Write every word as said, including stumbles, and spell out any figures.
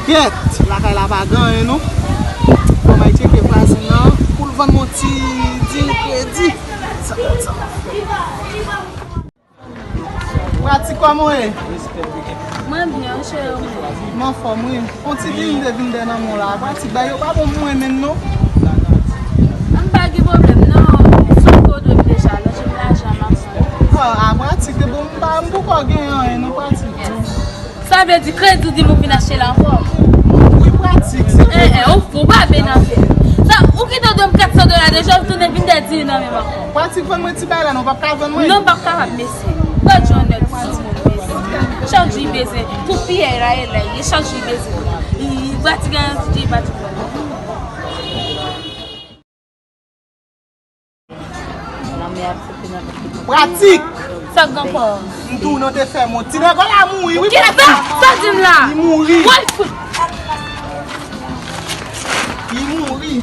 Kèt, lakay la pa gen anyen non. Fò m al tcheke vwazin nan pou l vann m yon ti dil kredi. Sa, sa. Pratik, kòman w ye? Mwen byen, cheri, mwen. M anfòm, wi. Yon ti dil m te vin dèyè nan men w la. Pratik, bagay yo pa bon pou mwen menm non. M pa gen pwoblèm non. Sou kote w deja, lanje m lajan m ap fè. Ah, ah, Pratik, te bon, m pa, m poko gen anyen non, Pratik. Sa vle di kredi w di m ou vin achte la ankò? Wi, Pratik, se vre. Eh, eh, ou fou, ou pa byen nan fè. Sa, ou kite w dwe m kat san dola deja, ou tounen vin dèyè di nan men m ankò. Pratik, vann mwen ti bagay la, non, w p ap ka vann mwen? Non, m p ap kapab, mesye. Gad jan nèg sou moun, mesye. Chak jou li bezwen. Tout piyay la, e la, e chak jou li bezwen. Li, li Pratik gen ti pati. Pratik! Sa k gen ankò? M tounen w te fè m yon ti nèg la mouri, wi, Pratik. Sa di m la? Li mouri. Woy, fout. Li mouri.